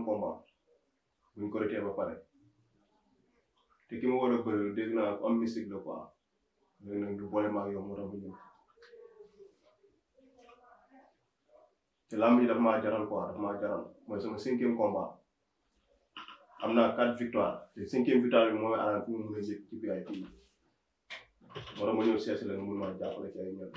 combat buñ ko retee ba pare te ki ma war a bëri dégg naa am mystique la quoi léegi nag du boole ma ak yow moo tax mu ñëw te lamb ji daf maa jaral quoi daf maa jaral mooy sama 5e combat am naa 4 victoires te 5e victoire bi mooy arrangé pour mu mën a yëg ci VIP moo tax ma ñëw seesi la mun maa jàppale ci ay ñoom.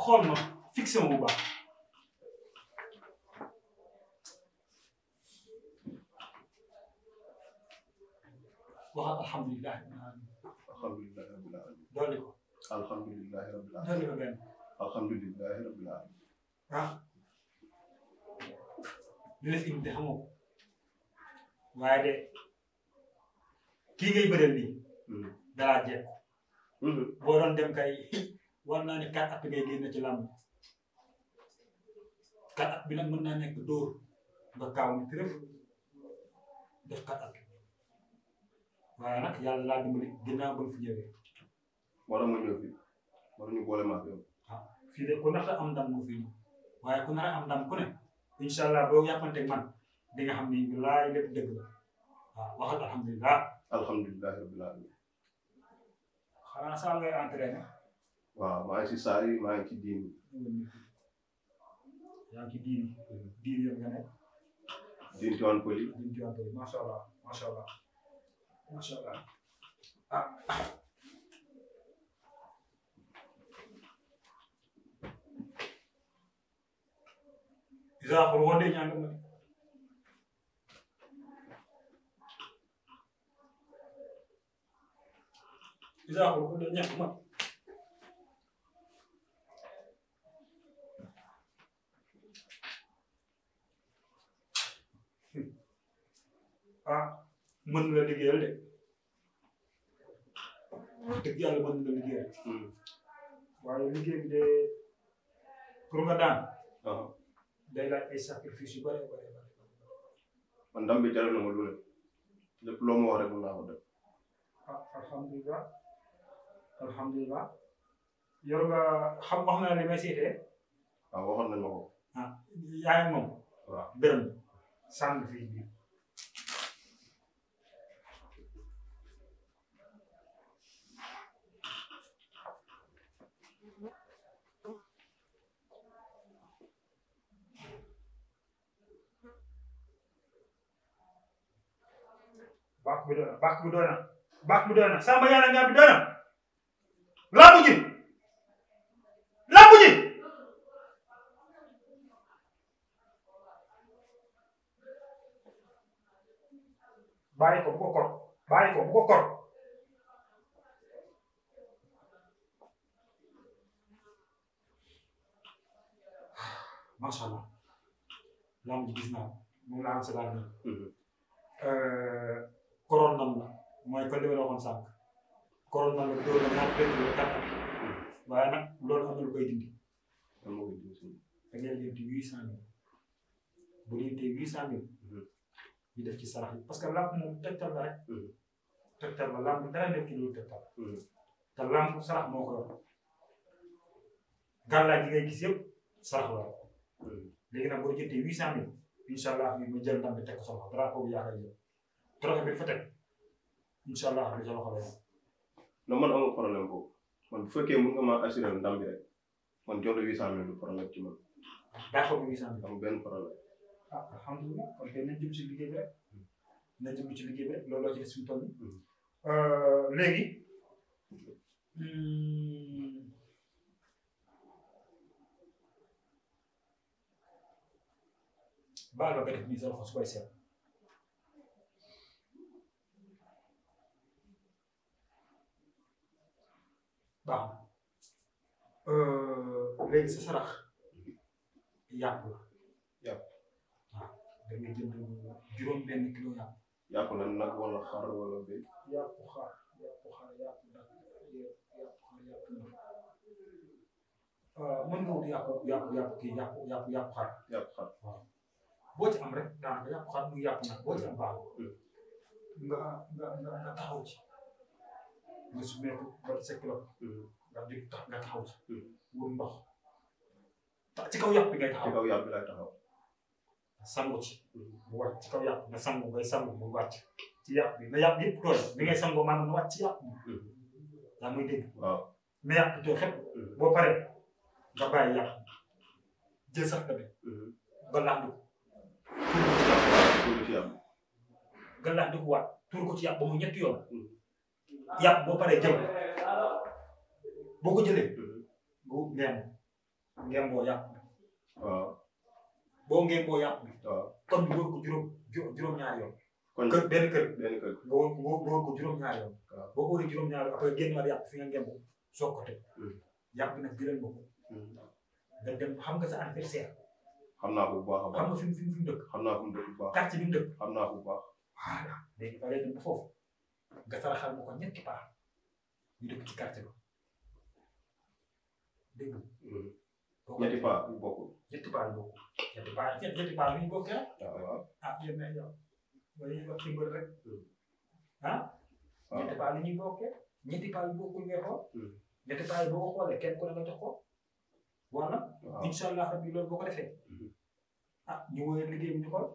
xool ma fixé ma bu baax waxal alhamdulilah alhamdulilah rabbil alamin dolli ko alhamdulilah rabbil alamin dolli ko benn alhamdulilah rabbil alamin ah li la fi indi xamoo ko waaye de kii ngay bëreel nii dalaa jekk boo doon dem kay war naa ne 4 at ngay génn ci làmb 4 at bi nag mën naa nekk dóor nga kaaw ni tërëf def 4 at waaye nag yàlla laa dimbali ginnaaw ba fi ñëwee. war ma ñëw fii war ñu boole ma ak yow. ah fii de ku nar a am ndam moo fi ñëw waaye ku nar a am ndam ku ne incha allah boo yàppanteeg man di nga xam ni laay lépp dëgg la waaw waxal alhamdulilah. alhamdulilah rabbil alamin. xanaa saa ngay entraîné. waaw maa ngi si saa yi maa ngi ci diini. yaa ngi ci diini diini yow nga ne. diini Tivaouane Peulh. diini Tivaouane Peulh macha allah macha allah macha allah ah. Isa ko wonde ñaan ma Isa ko wonde ñaan ma ah mën la liggéeyal de dëgg yàlla mën la liggéeyal waaye liggéey bi de pour nga daan day laaj ay sacrifice yu bare bare bare man ndam bi jaral na ma lu ne lépp loo ma wax rek mën naa ko def. ah alhamdulilah alhamdulilah yor nga xam wax na li may seetee. waaw waxoon nañ ma ko. ah yaa ngi moom. waaw gërëm sànni fii biir. bàq bi doy na bàq bi doy na Samba Yàlla Ñaam bi doy na lambu ji bàyyi ko bu ko kor bàyyi ko bu ko kor macha allah lambu ji gis naa moom laa am sa daal koroon nam la mooy kon li ma la waxoon sànq koroon nam la dóor na ñaar dëkk la tàkk waaye nag loolu am na lu koy dindi da ngay lijjanti 800 000 bu lijjantee 800 000 ñu def ci sarax yi parce que lamb moom tegtal la rek tegtal la lamb dara nekk ci loolu tegtal te lamb sarax moo ko yor gàllaaj yi ngay gis yëpp sarax la léegi nag boo lijjantee 800 000 incha allah bi ma jël ndam bi teg ko sa loxo dara ko yaakaar yow trophée bi fa teg incha allah bi sa loxo lay non man amul problème boobu man bu fekkee mën nga maa assuré ndam bi rek man jox la 800 000 du problème ci man. d'accord 800 000 amul benn problème. ah alhamdulilah kon kay nañ jëm ci liggéey bi rek nañ jëm ci liggéey bi rek looloo ci des fi mu toll nii léegi baal ba nga def nii sa loxo su koy seet baax na léegi sa sarax yàpp la yàpp waaw da nga jënd juróom benn kilo yàpp yàpp la nag wala xar wala béy. yàpp xar mën nga wut yàpp xar. waaw boo ci am rek daanaka yàpp xar muy yàpp nag boo ci am baax nga taxaw ci nga sumeeku ba sa kilo nga taxaw ci wur ndox ci kaw yàpp bi ngay taxaw. ci kaw yàpp bi lay taxaw. sangu ci mu wàcc ci kaw yàpp nga sangu ngay sangu mu wàcc ci yàpp bi na yàpp yëpp tooy bi ngay sangoo maanaam na wàcc ci yàpp bi yaa muy dégg. waaw na yàpp tooy xepp boo paree nga bàyyi yàpp jël sax ka bi nga laxdu tuur ci yàpp nga laxdu ko waat tuur ko ci yàpp ba mu ñetti yoon yàpp boo paree jël boo ko jëlee nga ngeen boo yàpp bi waaw boo ngeen boo yàpp bi waaw kon bi wóor ko juróom-ñaari yoon kon benn kër nga wóor ko juróom-ñaari yoon boo ko wóoree juróom-ñaari yoon après génn waat yàpp fi nga ngeen boo soog ko teg yàpp bi nag jëlal nga ko nga dem xam nga sa anniversaire xam naa ko bu baax a baax xam nga fi mu dëkk xam naa ko bu baax quartier bi mu dëkk xam naa ko bu baax voilà léegi fa lay dem ba foofu nga saraxal ma ko ñetti paa ñu dëkk ci quartier ba dégg nga ñetti paa yu bokkul ñetti paa yu ñu bokkee waaw yéen ay yow wala ñu wax dimbal rek ñetti paa li ñuy bokkee ñetti paa yu bokkul ngay xool ñetti paa yi boo ko xoolee kenn ku ne nga jox ko wala incha allah rabbi loolu boo ko defee ñu woowee liggéey bi ñu xool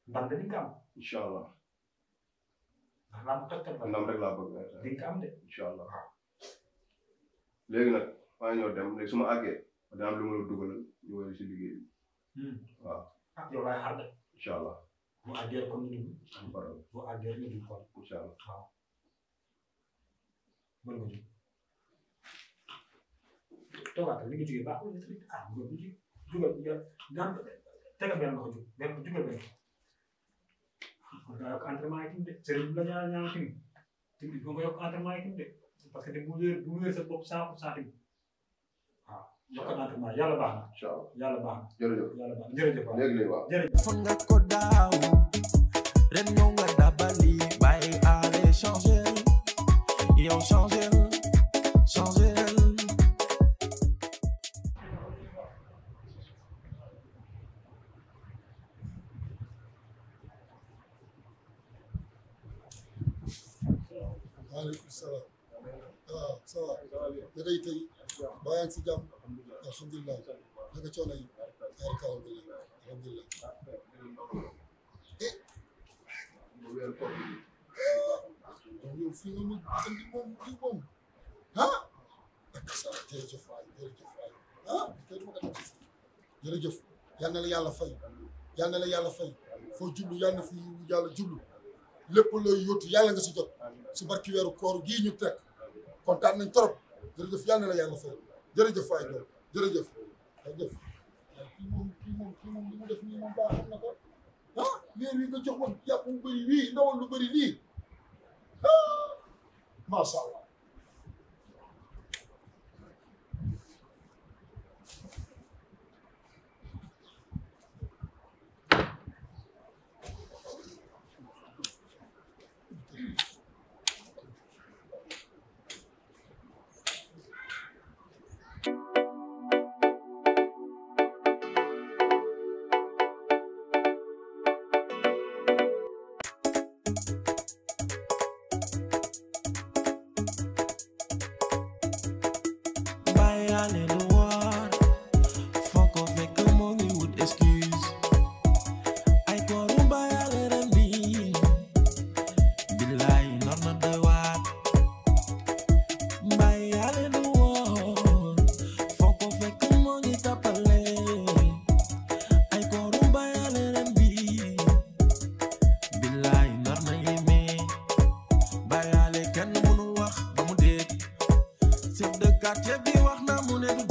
ndam da di nga am incha allah ndax laa mu tottal ba ndam rek laa bëgg di nga am de incha allah léegi nag maa ngi ñëw dem léegi su ma àggee dina am lu ma la dugalal ñu woowee si liggéey bi waaw yow laay xaar de incha allah bu àggee comme ni am problème bu àggee ñu dugg xool incha allah waaw mën nga jóg toogaat li nga jógee baaxul nga tamit jugal daan tegal benn loxo jugal benn nga yokk entraînement yi tamit de sëriñ bi la ñaan tamit il faut nga yokk entraînement yi tamit de parce que bu wéer sa bopp 100% tamit waaw yokk entraînement yàlla baax na incha allah yàlla baax na jërëjëf yàlla baax na jërëjëf waaw léegi waaw jërëjëf fon nga ko daaw ren ñëw nga dabali bàyyi aale changer yow changer waaleykum salaam waaw ça va da ngay tey baa yaa ngi si jàmm alhamdulilah naka coono yi alhamdulilah yow fii nga ñu andi moom kii moom ak sa jërëjëf waay jërëjëf yal na la yàlla fay yal na la yàlla fay foo jublu yal na fi yàlla jublu lépp looy yóotu yàlla nga si jot su barki weeru koor gii ñu teg kontaan nañ trop jërëjëf yal na la yàlla fay jërëjëf waay doom jërëjëf kii moom li mu def nii moom baax na ko weer wi nga jox ma yàpp mu bëri wii ndawal lu bëri lii macha allah quartier bi wax na mu ne du